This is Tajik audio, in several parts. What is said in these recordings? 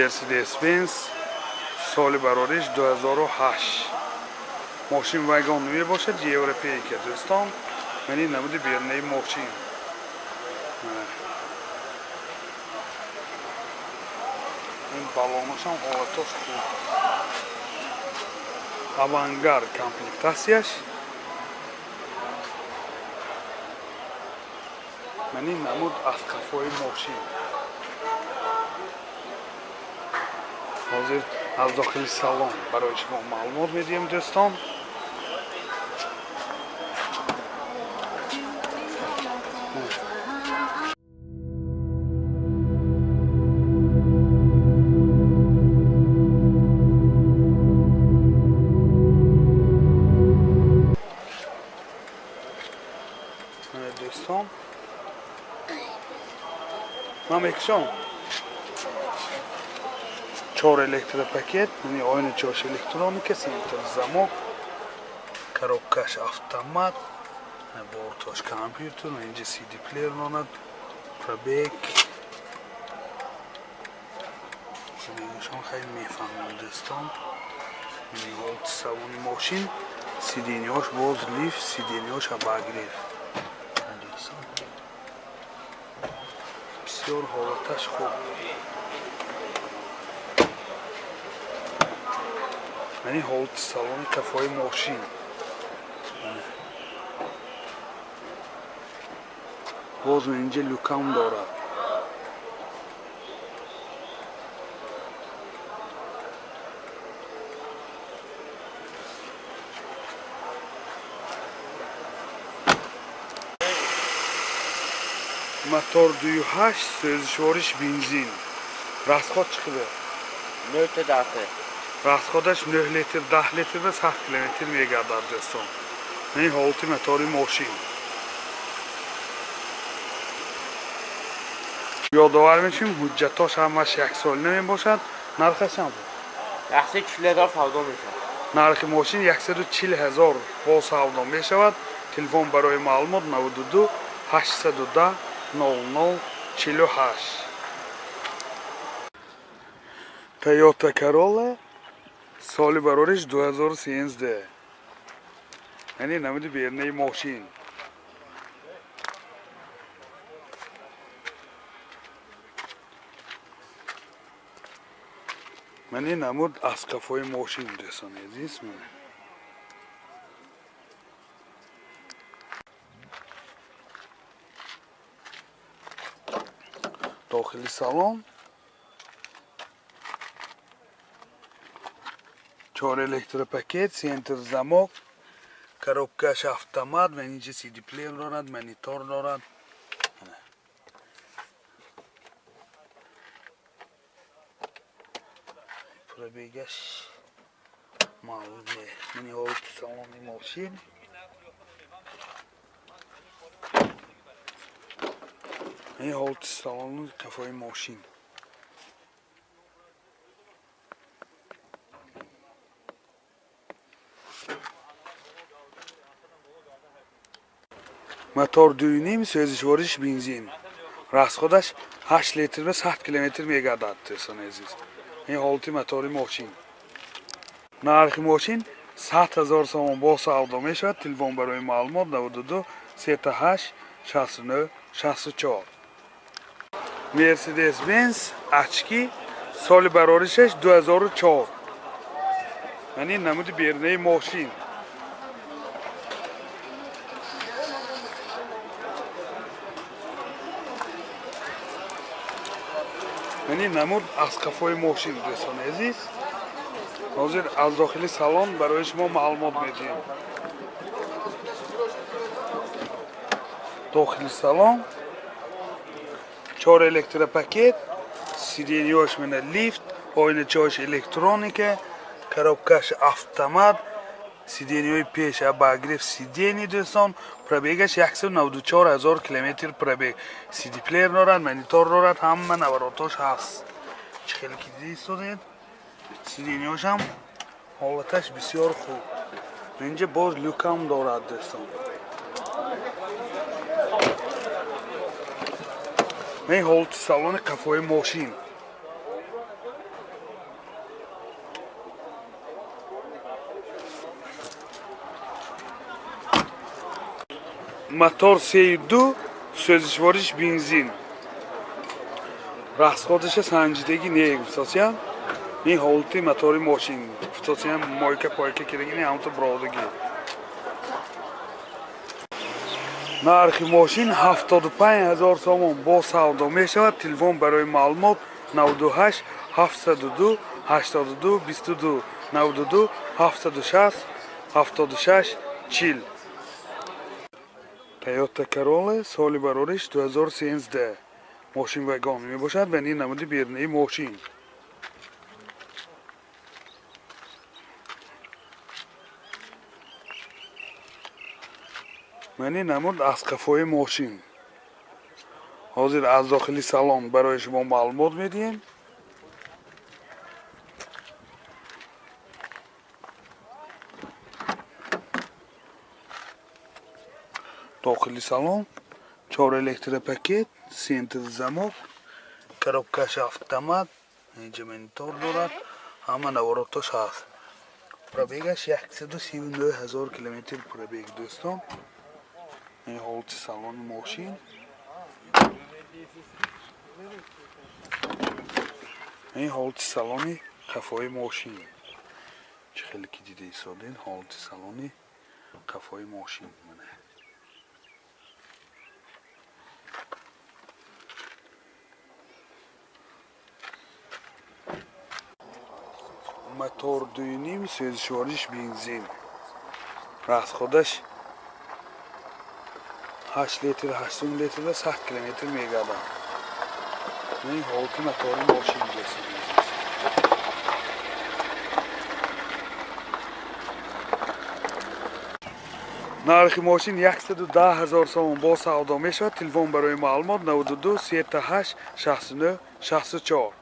Mercedes-Benz соли барориш 2008. Мошин вагон мебошад, европейка дӯстон. Мани намуди берунаи мошин. Ин балонашам ҳолатош хуб. Авангард комплектатсияш. Мани намуд аз қафои мошин. Ҳозир аз дохили салон барои шумо маълумот медиҳем дӯстон. Дӯстон, ман мекушам. Чор электропакет, оина чош электроника, центр замок, коробкаш автомат, бортош компютер, инҷа CD плеер монад, пробег. Шон хеле мефаҳмам дӯстон. Ҳолати салони мошин, сиденьяш боз лифт, сиденьяш обогрев. Бисёр ҳолаташ хуб. Мани ҳолати салони кафои мошин. Боз инҷа люкам дорад. Мотор 2.8 сӯзишвориш бензин. Расход чӣ қадар? 9.10. Расходаш 9 литр, 10 литр ва 100 километр мегардад дӯстон. Ин ҳолати мотори мошин. Ёдовар мешавем, ҳуҷҷатош ҳамаш яксолина мебошад. Нархаш чанд буд? 140 ҳазор савдо мешавад. Нархи мошин 140 ҳазор бо савдо мешавад. Телефон барои маълумот 92 810 00 48. Toyota Corolla соли барориш 2013. Яъне намуди берунаи мошин. Мани намуд аз қафои мошин дӯстони азиз. Дохили салон чор электропакет, центр замок, коробкаш автомат, ва инҷа CD плеер дорад, монитор дорад. Пробегаш маълум нест. Мани ҳолати салони мошин. Ин ҳолати салони қафои мошин. Мотор 2.5 сӯзишвориш бензин. Расходаш 8 литр ва 100 километр мегардад дӯстони азиз. Ин ҳолати мотори мошин. Нархи мошин 100 ҳазор сомон бо савдо мешавад. Телефон барои маълумот 92 38 69 64. Mercedes-Benz очки соли бароришаш 2004. Яъне намуди берунаи мошин. Яъне намуд аз қафои мошин дӯстони азиз. Ҳозир аз дохили салон барои шумо маълумот медиҳем. Дохили салон чор электропакет, сиденьяш мена лифт, оиначаҳош электроника, коробкаш автомат, сиденьяҳои пеш обогрев сиденья дӯстон, пробегаш 194 ҳазор километр пробег. CD плеер дорад, монитор дорад, ҳама наворотош ҳаст. Чӣ хеле ки дида истодед, сиденьяшам ҳолаташ бисёр хуб. Инҷа боз люкам дорад дӯстон. Ин ҳолати салони қафои мошин. Мотор 3.2, сӯзишвориш бензин. Расходаша санҷидагӣ не гуфтосиям. Ин ҳолати мотори мошин. Гуфтосиям мойка пойка кирагини ҳамто биродагӣ. Нархи мошин 75 000 сомон бо савдо мешавад. Телефон барои маълумот 98 702 82 22 92 760 76 40. Toyota Corolla соли барориш 2013. Мошин вагон мебошад ва ин намуди берунаи мошин. Ман ин намуд аз қафои мошин. Ҳозир аз дохили салон барои шумо маълумот медиҳем. Дохили салон 4 электропакет, центр замок, коробкаш автомат, инҷа монитор дорад, ҳама наворотош ҳаст. Пробегаш 139 000 километр пробег, дӯстон. Ин ҳолати салони мошин. Ин ҳолати салони қафои мошин. Чӣ хеле ки дида истодед, ҳолати салони қафои мошин. Мотор 2.5, сӯзишвориш бензин. Расходаш 8 литр, 8 литр ва 100 километр мегардад. Ин ҳолати мотори мошин дӯстон. Нархи мошин 110 000 сомон бо савдо мешавад. Телефон барои маълумот 92 38 69 64.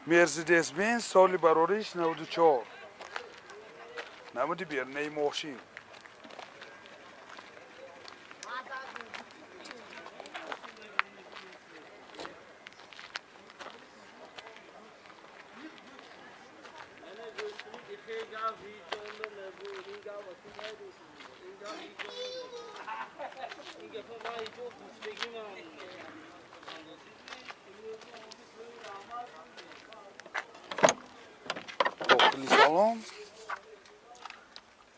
Мерседес-Бенз соли барориш 94. Намуди берунаи мошин. Дохили салон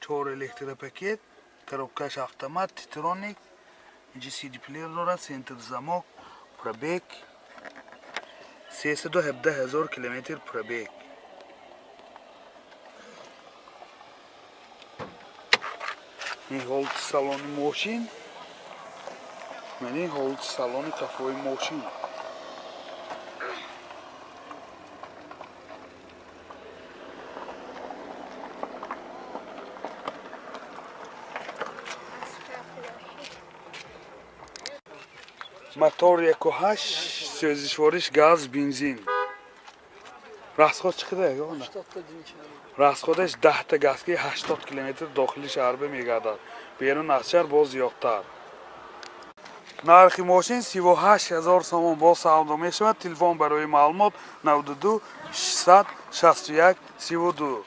4 электропакет, коробкаш автомат, титроник, инҷа CD плеер дорад, центр замок, пробег 317 000 километр пробег. Ин ҳолати салони мошин, ман ин ҳолати салони қафои мошин. Мотор 1.8, сӯзишвориш газ, бензин. Расход чӣ қадар? Расходаш 10 та газки 80 километр дохили шаҳр мегардад. Берун аз шаҳр боз зиёдтар. Нархи мошин 38 000 сомон бо савдо мешавад. Телефон барои маълумот 92 661 32.